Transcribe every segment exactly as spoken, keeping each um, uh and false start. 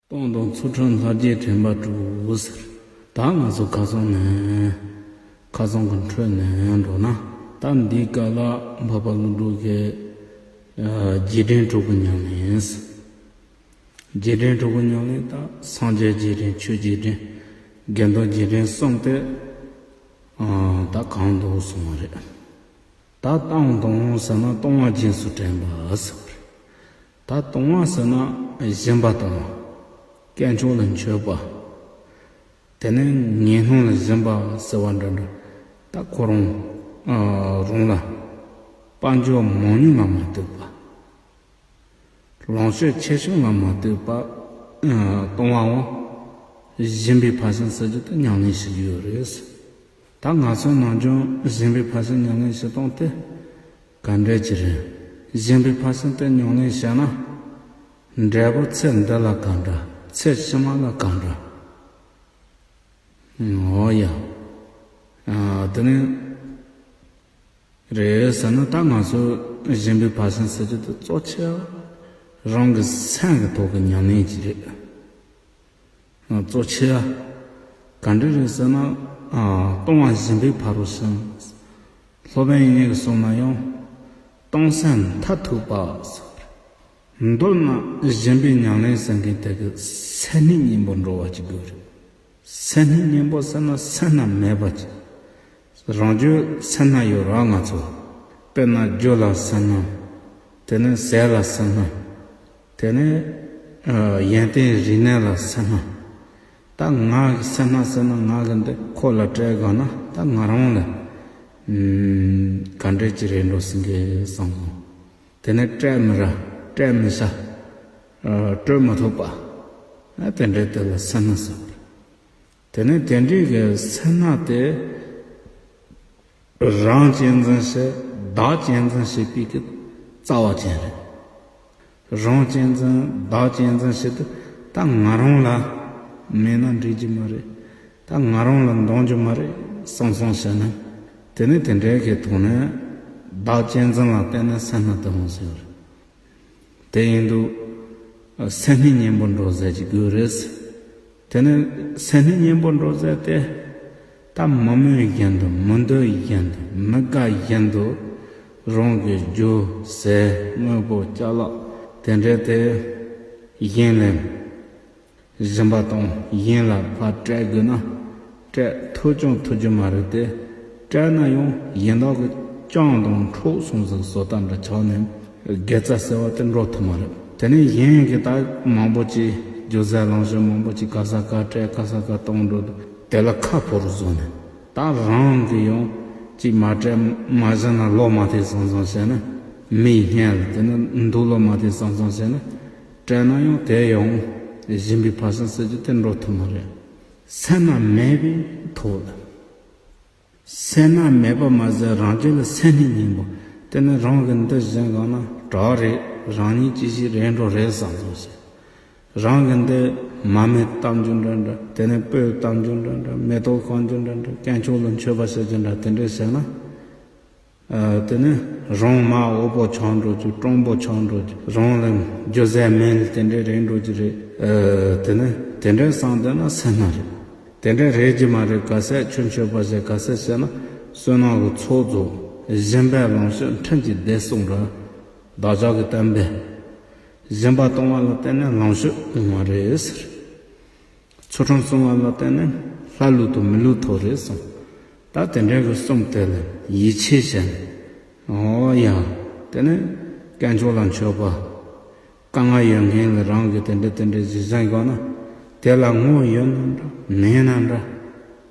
སྟོང་དང་ཚུལ་ཁྲིམས་ལྷར་བཅས་དྲན་པ་དྲུག་ཟེར། ད་ང་ཚོ་ཁ་སང་ནས་ཁ་སང་གི་འཕྲོས་ནས་འགྲོ་ན། ད་འདིའི་སྐབས་ལ་འཕགས་པ་ཀླུ་སྒྲུབ་ཀྱི་རྗེས་དྲན་དྲུག་གི་ཉམས་ལེན་ཟེར། རྗེས་དྲན་དྲུག་གི་ཉམས་ལེན་ད་སངས་རྒྱས་རྗེས་དྲན། ཆོས་རྗེས་དྲན། དགེ་འདུན་རྗེས་དྲན་གསུམ་དེ་ད་གང་འདུག་གསུངས་པ་རེད། ད་བཏང་དང་ཟེར་ན་བཏང་བ་རྗེས་སུ་དྲན་པ་ཟེར་བ་རེད། ད་བཏང་བ་ཟེར་ན་སྦྱིན་པ་བཏང་བ། དཀོན་མཆོག་ལ་མཆོད་པ། དེ་ནས་ངན་སློང་ལ་སྦྱིན་པ་ཟེར་བ་འདྲ་འདྲ། ད་ཁོ་རང་རང་ལ་དཔལ་འབྱོར་མང་ཉུང་ལ་མ་ལྟོས་པ། ལོངས་སྤྱོད་ཆེ་ཆུང་ལ་མ་ལྟོས་པ་གཏོང་བའང་སྦྱིན་པའི་ཕར་ཕྱིན་ཟེར་རྒྱུ་དེ་ཉམས་ལེན་བྱེད་རྒྱུ་ཡོད་རེད། ད་ང་ཚོའི་ནམ་རྒྱུན་སྦྱིན་པའི་ཕར་ཕྱིན་ཉམས་ལེན་བྱེད་སྟངས་དེ་ག་འདྲ་ཅིག་རེད། སྦྱིན་པའི་ཕར་ཕྱིན་དེ་ཉམས་ལེན་བྱས་ན། འབྲས་བུ་ཚེ་འདི་ལ་གང་འདྲ། ཚེ་ཕྱི་མ་ལ་གང་འདྲ། འོ་ཡ། དེ་ནི། རེད་ཟེར་ན་ད་ང་ཚོ་སྦྱིན་པའི་ཕར་ཕྱིན་ཟེར་རྒྱུ་དེ་གཙོ་ཆེ་བ་རང་གི་སེམས་ཀྱི་ཐོག་གི་ཉམས་ལེན་ཅིག་རེད། གཙོ་ཆེ་བ་ག་འདྲ་རེད་ཟེར་ན། གཏོང་བ་སྦྱིན་པའི་ཕ་རོལ་ཕྱིན། སློབ་དཔོན་དབྱིག་གཉེན་གྱིས་གསུངས་ན་ཡང་། གཏོང་སེམས་མཐར་ཐུག་པ་ཟེར། མདོར་ན་སྦྱིན་པའི་ཉམས་ལེན་ཟེར་མཁན་དེ་གི་སེམས་ནི་གཉེན་པོ་འགྲོ་བ་ཅིག་དགོས་རེད། སེམས་ནི་གཉེན་པོ་ཟེར་ན་སེར་སྣ་མེད་པ་ཅིག་རང་རྒྱུད་སེར་སྣ་ཡོད་ར་ང་ཚོ། དཔེར་ན་རྒྱུ་ལ་སེར་སྣ། དེ་ནས་ཟས་ལ་སེར་སྣ། དེ་ནས་ཡོན་ཏན་རིག་གནས་ལ་སེར་སྣ། ད་ང་གི་སེར་སྣ་ཟེར་ན་ང་གི་འདི་ཁོ་ལ་སྤྲད་དགོས་ན་ད་ང་རང་ལ་ག་འདྲས་ཅིག་རེད་འགྲོ་ཟིན་གི་བསམ་སོང་། དེ་ནས་སྤྲད་མི་ར། སྤྲད་མི་བྱ། སྤྲོད་མི་ཐུབ་པ། དེ་འདྲའི་དེ་ལ་སེར་སྣ་ཟེར། དེ་ནས་དེ་འདྲའི་གི་སེར་སྣ་དེ་རང་གཅེས་འཛིན་བྱེད། བདག་གཅེས་འཛིན་བྱེད་པའི་གི་རྩ་བ་ཅན་རེད། རང་གཅེས་འཛིན་བདག་གཅེས་འཛིན་བྱེད་དུས་ད་ང་རང་ལ་མེད་ན་འགྲིག་རྒྱུ་མ་རེད། ད་ང་རང་ལ་འདང་རྒྱུ་མ་རེད་བསམ་བསམ་བྱས་ན། དེ་ནི་དེ་འདྲའི་གི་ཐོག་ནས་བདག་གཅེས་འཛིན་ལ་བརྟེན་ནས་སེར་སྣ་དེ་འོང་ཟེར་བ་རེད། དེ་ཡིན་དུས། སེམས་ནི་གཉེན་པོ་འགྲོ་ཟེར་གྱི་དགོས་རེད། དེ་ནི་སེམས་ནི་གཉེན་པོ་འགྲོ་ཟེར་ཏེ། ད་མི་མོས་བཞིན་དུ། མི་འདོད་བཞིན་དུ། མི་དགའ་བཞིན་དུ། རང་གི་རྒྱུ། ཟས། དངོས་པོ། ཅ་ལག་དེ་འདྲ་དེ་གཞན་ལ་སྦྱིན་པ་བཏང་། གཞན་ལ་ཕར་སྤྲད་དགོས་ན་སྤྲད་ཐུབ་ཀྱང་ཐུབ་རྒྱུ་མ་རེད་དེ། སྤྲད་ན་ཡང་གཞན་དག་གི་སྤྱང་དང་འཕྲོག་སོང་ཟིག་བཟོ་ལྟ་འདྲ་ཆགས་ནས་དགེ་རྩ་ཟེར་བ་དེ་འགྲོ་ཐུབ་མ་རེད། དེ་ནས་གཞན་གྱིས་ད་མང་པོ་ཅིག་རྒྱུ་ཟས་ལོངས་སྤྱོད་མང་པོ་ཅིག་ག་ས་ག་སྤྲད་ག་ས་ག་གཏོང་འགྲོ་དུས་དེ་ལ་ཁ་ཕོ་རུ་བཟོ་ནས། ད་རང་གིས་ཡང་ཅིག་མ་སྤྲད་མ་བྱིན་ན་ལོ་མ་ཐེ་སང་སང་བྱས་ན། མིའི་སྙན་ལ་དེ་ནི་འདུག་ལོ་མ་ཐེ་སང་སང་བྱས་ན། སྤྲད་ན་ཡང་དེ་ཡང་སྦྱིན་པའི་ཕར་ཕྱིན་ཟེར་རྒྱུ་དེ་འགྲོ་ཐུབ་མ་རེད། སེར་སྣ་མེད་པའི་ཐོག་ལ། སེར་སྣ་མེད་པ་མ་ཟད་རང་རྒྱུད་ལ་སེམས་ནི་གཉེན་པོ། དེ་ནི་རང་གི་འདི་བྱིན་གང་ན་དྲག་རེད། རང་ཉིད་ཅི་ཞིག་རེད་འགྲོ་རེད་བསམ་བསམ་བྱས། རང་གི་འདི་མ་རྨོས་གཏམ་རྒྱུ་འདྲ་འདྲ། དེ་ནི་སྤོས་གཏམ་རྒྱུ་འདྲ་འདྲ། མེ་ཏོག་གང་རྒྱུ་འདྲ་འདྲ། དཀོན་མཆོག་ལ་མཆོད་པ་བྱེད་རྒྱུ་འདྲ། དེ་འདྲ་བྱས་ན། དེ་ནི་རང་མ་འོད་པོ་ཆགས་འགྲོ་རྒྱུ། སྤྲང་པོ་ཆགས་འགྲོ་རྒྱུ། རང་ལ་རྒྱུ་ཟས་མེད་དེ་འདྲ་རེད་འགྲོ་རྒྱུ་རེད། དེ་ནི་དེ་འདྲ་བསམ་བསྡད་ན་སེར་སྣ་རེད། དེ་འདྲ་རེད་ཀྱི་མ་རེད། ག་ཚད་ཆོས་མཆོད་པ་བྱས། ག་ཚད་བྱས་ན་བསོད་ནམས་ཀྱི་ཚོགས་རྫོགས། སྦྱིན་པས་ལོངས་སྤྱོད་ཕྲིན་གྱིས་བདེ་གསུངས་ར། བདག་ཅག་གི་བསྟན་པས། སྦྱིན་པ་གཏོང་བ་ལ་བརྟེན་ནས་ལོངས་སྤྱོད་སྤོང་བ་རེད་ཟེར། ཚུལ་ཁྲིམས་སྲུང་བ་ལ་བརྟེན་ནས་ལྷ་ལུས་དང་མི་ལུས་ཐོབ་རེད་གསུངས། ད་དེ་འདྲའི་གི་གསུང་དེ་ལ་ཡིད་ཆེས་བྱས་ནས། འོ་ཡ། དེ་ནས་དཀོན་མཆོག་ལ་མཆོད་པ། དཀའ་ངལ་ཡོད་མཁན་ལ་རང་གིས་དེ་འདྲ་དེ་འདྲ་ཞིག་བྱིན་དགོས་ན། དེ་ལ་དངུལ་ཡོད་ན་འདྲ་མེད་ན་འདྲ།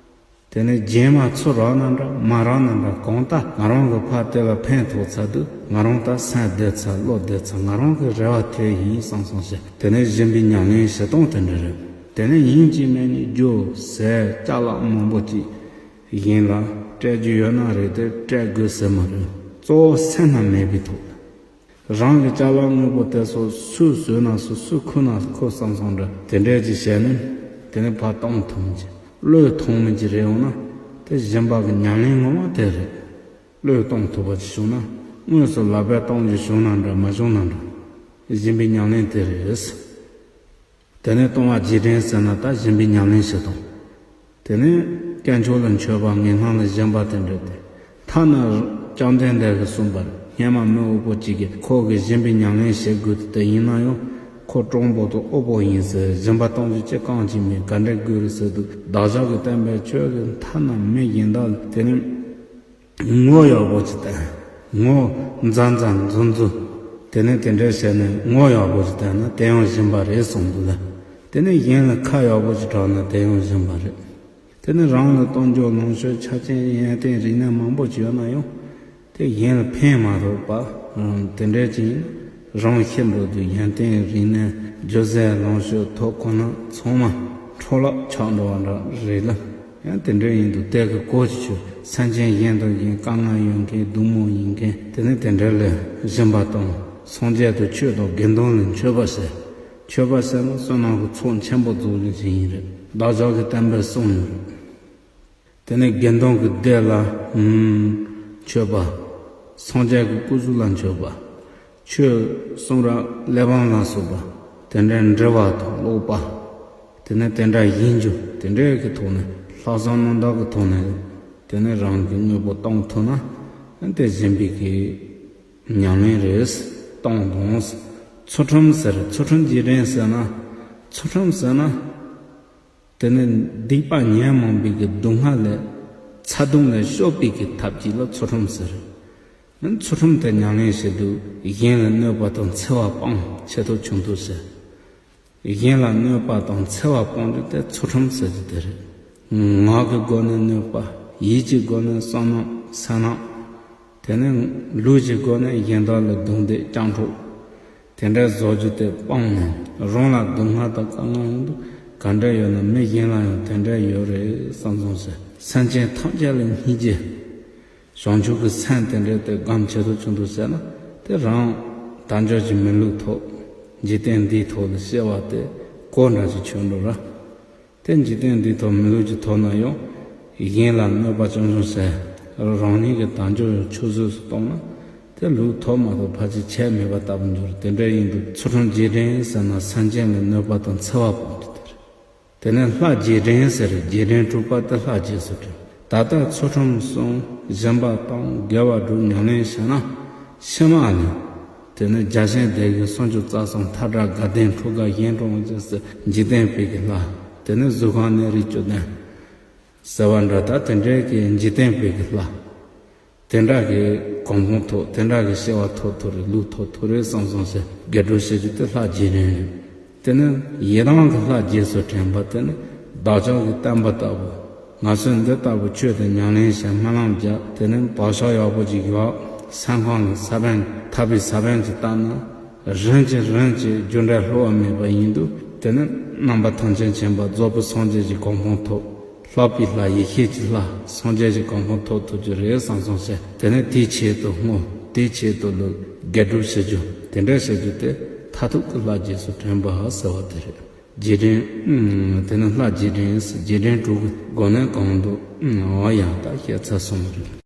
དེ་ནས་རྗེས་མ་ཚུར་རག་ན་འདྲ་མ་རག་ན་འདྲ། གང་ལྟར་ང་རང་གི་ཕར་དེ་ལ་ཕན་ཐོགས་ཚར་དུས་ང་རང་ད་སེམས་བདེ་ཚར། བློ་བདེ་ཚར། ང་རང་གི་རེ་བ་དེ་ཡིན་བསམ་བསམ་བྱས། དེ་ནས་སྦྱིན་པའི་ཉམས་ལེན་བྱེད་སྟངས་དེ་འདྲ་རེད། དེ་ནས་ཡིན་གཅིག་མིན་གཉིས་རྒྱུ་ཟས་ཅ་ལག་མང་པོ་ཅིག་གཞན་ལ་སྤྲད་རྒྱུ་ཡོད་ན་རེད་དེ་སྤྲད་དགོས་ཟེར་མ་རེད། གཙོ་བོ་སེར་སྣ་མེད་པའི་ཐོག་ལ། རང་གི་ཅ་ལག་དངོས་པོ་དེ་ཚོ་སུས་བཟོས་ན་བཟོས། སུས་ཁུར་ན་ཁུར་བསམ་བསམ་འདྲ་དེ་འདྲས་ཅིག་བྱས་ནས་དེ་ནས་ཕར་གཏོང་ཐུབ་མི་ཅིག་བློས་ཐོངས་མི་ཅིག་རེད་འོང་ན། དེ་སྦྱིན་པ་གི་ཉམས་ལེན་ངོ་མ་དེ་རེད། བློས་གཏོང་ཐུབ་པ་ཅིག་བྱུང་ན། དངོས་སུ་ལག་པས་གཏོང་རྒྱུ་བྱུང་ན་འདྲ་མ་བྱུང་ན་འདྲ། སྦྱིན་པའི་ཉམས་ལེན་དེ་རེད། དེ་ནས་ལྟུང་བ་རྗེས་དྲན་ཟེར་ན་ད་སྦྱིན་པའི་ཉམས་ལེན་བྱེད་སྟངས། དེ་ནས་དཀོན་མཆོག་ལ་མཆོད་པ། ངན་སློང་ལ་སྦྱིན་པ་དེ་འདྲ་སྟེ། ཐ་ན་བཅོམ་ལྡན་འདས་ཀྱིས་གསུངས་པར། སྙེ་མ་མི་དབུལ་པོ་གཅིག་གིས་ཁོ་གིས་སྦྱིན་པའི་ཉམས་ལེན་བྱེད་དགོས་དུས་དེ་ཡིན་ན་ཡང་། ཁོ་གྲངས་འབོར་དུ་དབུལ་པོ་ཡིན་ཟེར། སྦྱིན་པ་གཏོང་རྒྱུ་ཅི་གང་ཅི་མེད། ག་འདྲ་དགོས་རེད་ཟེར་དུས། བདག་ཅག་གི་བསྟན་པའི་ཆོས་ཀྱིས་ཐ་ན་མི་གཞན་དག་ལ་དེ་ནས་ངོ་ཡག་པོ་ཅིག་བསྟན། ངོ་མཛའ་མཛའ་མཛུབ་མཛུབ། དེ་ནས་དེ་འདྲ་བྱས་ནས་ངོ་ཡག་པོ་ཅིག་བསྟན་ན་དེ་ཡང་སྦྱིན་པ་རེད་གསུངས་འདུག་ལ། དེ་ནས་གཞན་ལ་ཁ་ཡག་པོ་ཅིག་གྲགས་ན་དེ་ཡང་སྦྱིན་པ་རེད། དེ་ནས་རང་ལ་གཏོང་རྒྱུ་ལོངས་སྤྱོད་ཆ་རྐྱེན་ཡོན་ཏན་རིག་གནས་མང་པོ་ཅིག་ཡོད་ན་ཡང་། དེ་གཞན་ལ་ཕན་མ་ཐོགས་པ། ཨ། དེ་འདྲ་ཅིག་ཡིན། རང་ཤི་འགྲོ་དུས་ཡོན་ཏན་རིག་གནས་རྒྱུ་ཟས་ལོངས་སྤྱོད་ཐོབ་ཁོ་ན་ཚང་མ་འཕྲོ་བརླག་ཆགས་འགྲོ་བ་འདྲ་རེད་ལ། ཡང་དེ་འདྲ་ཡིན་དུས་དེ་གི་གོ་ཅི་ཆོད། སེམས་ཅན་གཞན་དང་གཞན་དཀའ་ངལ་ཡོད་མཁན་སྡུག་མོ་ཡིན་མཁན་དེ་ནི་དེ་འདྲ་ལ་སྦྱིན་པ་དང་། སངས་རྒྱས་དང་ཆོས་དང་དགེ་འདུན་ལ་མཆོད་པ་བྱེད། མཆོད་པ་ཟེར་ན་བསོད་ནམས་ཀྱི་ཚོགས་ཆེན་པོ་རྫོགས་ལུགས་ཅིག་ཡིན་རེད། བདག་ཅག་གི་བསྟན་པའི་གསུང་ཡིན་རེད། དེ་ནས་དགེ་འདུན་གྱི་སྡེ་ལ་ཨུམ་མཆོད་པ། སངས་རྒྱས་ཀྱི་སྐུ་གཟུགས་ལ་མཆོད་པ། ཆོས་གསུང་རབ་གླེགས་བམ་ལ་སོགས་པ་དེ་འདྲའི་འབྲི་བ་དང་ཀློག་པ། དེ་ནས་དེ་འདྲ་ཡིན་རྒྱུ་དེ་འདྲའི་གི་ཐོག་ནས། ལྷག་བསམ་རྣམ་དག་གི་ཐོག་ནས་དེ་ནས་རང་གི་དངོས་པོ་གཏོང་ཐུབ་ན་དེ་སྦྱིན་པའི་གི་ཉམས་ལེན་རེད། གཏོང་དང་། ཚུལ་ཁྲིམས་ཟེར། ཚུལ་ཁྲིམས་རྗེས་དྲན་ཟེར་ན། ཚུལ་ཁྲིམས་ཟེར་ན། དེ་ནི་སྡིག་པ་ཉོན་མོངས་པའི་གི་སྡུག་བསྔལ་ལས། ཚ་གདུང་ལས་སྐྱོབ་པའི་གི་ཐབས་ཅིག་ལ་ཚུལ་ཁྲིམས་ཟེར། ཚུལ་ཁྲིམས་དེ་ཉམས་ལེན་བྱེད་དུས་གཞན་ལ་གནོད་པ་དང་འཚེ་བ་སྤང་། ཆེ་མཐོ་ཆུང་མཐོ་ཟེར། གཞན་ལ་གནོད་པ་དང་འཚེ་བ་སྤོང་རྒྱུ་དེ་ཚུལ་ཁྲིམས་ཟེར་རྒྱུ་དེ་རེད། ངག་གི་སྒོ་ནས་གནོད་པ། ཡིད་ཀྱི་སྒོ་ནས་བསོད་ནམས་བསོད་ནམས། དེ་ནས་ལུས་ཀྱི་སྒོ་ནས་གཞན་དག་ལ་རྡུང་རྡེག་སྐྱོན་འཕྲོག། དེ་འདྲའི་བཟོ་རྒྱུ་དེ་སྤངས་ནས། རང་ལ་སྡུག་བསྔལ་དང་དཀའ་ངལ་ཡོང་དུས་ག་འདྲ་ཡོད་ན་མི་གཞན་ལ་ཡང་དེ་འདྲ་ཡོད་རེད་བསམ་བསམ་བྱས། སེམས་ཅན་ཐམས་ཅད་ལ་སྙིང་རྗེ། བྱང་ཆུབ་ཀྱི་སེམས་དེ་འདྲ་དེ་སྒོམ་ཆེ་མཐོ་ཆུང་མཐོ་བྱས་ན། དེ་རང་དལ་འབྱོར་གྱི་མི་ལུས་ཐོབ། འཇིག་རྟེན་འདིའི་ཐོག་ལ་སྐྱེ་བ་དེ་གོ་འདྲ་ཞིག་ཆོད་འགྲོ་ར། དེ་འཇིག་རྟེན་འདིའི་ཐོག་མི་ལུས་ཀྱི་ཐོག་ན་ཡང་། གཞན་ལ་གནོད་པ་ཅུང་ཟད་བྱས། རང་ཉིད་ཀྱི་དལ་འབྱོར་ཆུད་ཟོས་སུ་གཏོང་ན། དེ་ལུས་ཐོབ་མ་ཐོབ་ཕལ་ཆེར་ཁྱད་མེད་པ་ལྟ་བུ་འགྱུར། དེ་འདྲ་ཡིན་དུས་ཚུལ་ཁྲིམས་རྗེས་དྲན་ཟེར་ན་སེམས་ཅན་ལ་གནོད་པ་དང་འཚེ་བ་སྤོང་རྒྱུ་དེ་རེད། དེ་ནས་ལྷ་རྗེས་དྲན་ཟེར། རྗེས་དྲན་དྲུག་པ་དེ་ལྷ་རྗེས་སུ་དྲན། ད་ལྟ་ཚུལ་ཁྲིམས་སྲུང་། སྦྱིན་པ་གཏོང་། དགེ་བ་སྒྲུབ། ཉམས་ལེན་བྱས་ན། ཕྱི་མ་ལ་དེ་ནས་བརྒྱ་བྱིན་སྡེ་དགེ་སུམ་ཅུ་རྩ་གསུམ་མཐའ་དག་དགའ་ལྡན་ཁྲོ་དགའ་གཞན་གྲོང་ཅན་ཟེར། འཇིག་རྟེན་པའི་གི་ལྷ། དེ་ནས་གཟུགས་ཁམས་གནས་རིས་བཅུ་བདུན་ཟེར་བ་འདྲ། ད་དེ་འདྲའི་གི་འཇིག་རྟེན་པའི་གི་ལྷ། དེ་འདྲ་གི་གོ་འཕང་ཐོབ། དེ་འདྲ་གི་སྐྱེ་བ་ཐོབ་ཐུབ་རེད། ལུས་ཐོབ་ཐུབ་རེད་བསམ་བསམ་བྱས་དགེ་སྒྲུབ་བྱེད་རྒྱུ་དེ་ལྷ་རྗེས་དྲན་རེད། དེ་ནས་ཡི་དམ་གྱི་ལྷ་རྗེས་སུ་དྲན་པ་དེ་ནི་བདག་ཅག་གི་བསྟན་པ་ལྟ་བུ། ང་ཚོས་འདི་ལྟ་བུ་ཆོས་དེ་ཉམས་ལེན་བྱས་སྨོན་ལམ་བརྒྱབ། དེ་ནས་བག་ཆགས་ཡག་པོ་ཅིག་ཡོད། སེམས་ཁམས་ལ་ས་བོན་ཐར་པའི་ས་བོན་ཅིག་བཏབ་ན། རིམ་གྱིས་རིམ་གྱིས་རྒྱུ་འབྲས་བསླུ་བ་མེད་པ་ཡིན་དུས། དེ་ནི་རྣམ་པ་ཐམས་ཅད་མཁྱེན་པ་རྫོགས་པའི་སངས་རྒྱས་ཀྱི་གོ་འཕང་ཐོབ། ལྷག་པའི་ལྷ། ཡེ་ཤེས་ཀྱི་ལྷ། སངས་རྒྱས་ཀྱི་གོ་འཕང་ཐོབ་ཐུབ་རྒྱུ་རེད་བསམ་བསམ་བྱས། དེ་ནས་དེའི་ཆེད་དུ་བསྔོ། དེའི་ཆེད་དུ་ལུས་དགེ་སྒྲུབ་བྱེད་རྒྱུ། དེ་འདྲ་བྱེད་རྒྱུ་དེ་མཐར་ཐུག་གི་ལྷ་རྗེས་སུ་དྲན་པ་ཟེར་བ་དེ་རེད། རྗེས་དྲན། ཨུམ། དེ་ནི་ལྷ་རྗེས་དྲན། རྗེས་དྲན་དྲུག་གི་སྒོ་ནས་གང་འདུག་ཨུམ། འོ་ཡ། ད་བཤད་ཚར་སོང་བ་རེད།